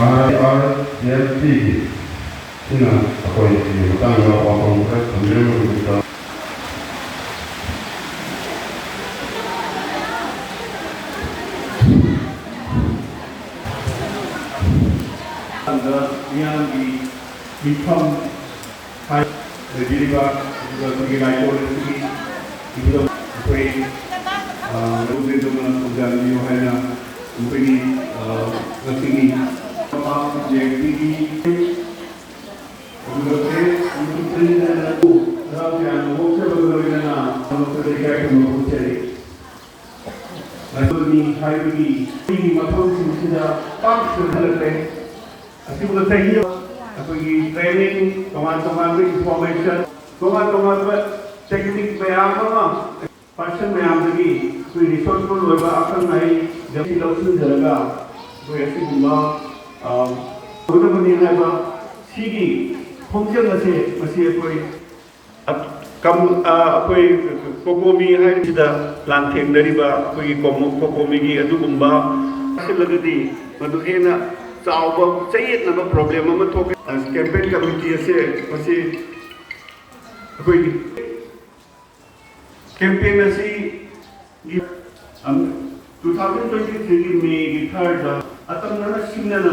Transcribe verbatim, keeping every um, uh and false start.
R ꯑꯥꯏ R C L ꯁꯤꯒꯤ ꯁꯤꯅ ꯑꯩꯈꯣꯏꯒꯤ ꯃꯇꯥꯡꯗ ꯋꯥꯐꯝ ꯈꯔ ꯊꯝꯖꯔꯝꯕꯗꯨꯗ ꯃꯤꯌꯥꯝꯒꯤ ꯃꯤꯐꯝ ꯍꯥꯏ ꯂꯩꯕꯤꯔꯤꯕ ꯑꯗꯨꯒ ꯑꯩꯈꯣꯏꯒꯤ ꯂꯥꯏ ꯀꯣꯂꯦꯖꯀꯤ ꯏꯕꯨꯙꯧ ꯑꯩꯈꯣꯏ, ꯑ, ꯂꯧꯁꯤꯡꯗꯨꯅ ꯊꯧꯖꯥꯟꯕꯤꯌꯨ ꯍꯥꯏꯅ ꯑꯩꯈꯣꯏꯒꯤ, ꯑ, ꯉꯁꯤꯒꯤ ꯄꯥꯛ ꯌꯦꯡꯕꯤꯔꯤ꯫ ꯑꯗꯨꯒ ꯍꯔꯥꯎ ꯇꯌꯥꯝꯅ ꯑꯣꯛꯆꯕꯒ ꯂꯣꯏꯅꯅ ꯂꯩꯀꯥꯏ ꯈꯨꯟꯕ ꯄꯨꯟꯁꯤꯜꯂꯤ꯫ ꯃꯗꯨꯅꯤ ꯍꯥꯏꯕꯒꯤ ꯑꯩꯒꯤ ꯃꯐꯝꯁꯤꯡꯁꯤꯗ ꯄꯥꯛ ꯁꯟꯗꯣꯛꯍꯜꯂꯛꯂꯦ꯫ ꯑꯁꯤꯒꯨꯝꯕ ꯆꯍꯤ ꯑꯩꯈꯣꯏꯒꯤ training, ꯇꯣꯉꯥꯟ ꯇꯣꯉꯥꯟꯕ information, ꯇꯣꯉꯥꯟ ꯇꯣꯉꯥꯟꯕ technique ꯃꯌꯥꯝ ꯑꯃ person ꯃꯌꯥꯝꯗꯒꯤ ꯑꯩꯈꯣꯏ resourceful ꯑꯣꯏꯕ ꯑꯈꯪ ꯑꯍꯩ ꯂꯧꯁꯤꯟꯖꯔꯒ ꯑꯩꯈꯣꯏ ꯑꯁꯤꯒꯨꯝꯕ, ꯑ, ꯇꯧꯒꯗꯕꯅꯤ ꯍꯥꯏꯕ ꯁꯤꯒꯤ ꯈꯣꯡꯖꯪ ꯑꯁꯦ ꯃꯁꯤ ꯑꯩꯈꯣꯏ ꯑ-, ꯀꯝ-, ꯑ, ꯑꯩꯈꯣꯏ ꯀꯣꯀꯣꯃꯤ ꯍꯥꯏꯕꯁꯤꯗ ꯂꯥꯟꯊꯦꯡꯅꯔꯤꯕ ꯑꯩꯈꯣꯏꯒꯤ ꯀꯣꯃꯣ-, ꯀꯣꯀꯣꯃꯤꯒꯤ ꯑꯗꯨꯒꯨꯝꯕ ꯆꯥꯁꯤꯜꯂꯒꯗꯤ ꯃꯗꯨ ꯍꯦꯟꯅ ꯆꯥꯎꯕ ꯆꯌꯦꯠꯅꯕ problem ꯑꯃ ꯊꯣꯛꯀꯅꯤ꯫ ꯑ, campaign committee ꯑꯁꯦ ꯃꯁꯤ ꯑꯩꯈꯣꯏꯒꯤ campaign ꯑꯁꯤꯒꯤ, ꯑꯝ, two thousand twenty-threeꯒꯤ Mayꯒꯤ thirdꯗ ꯑꯇꯝꯅꯅ ꯁꯤꯡꯅꯅ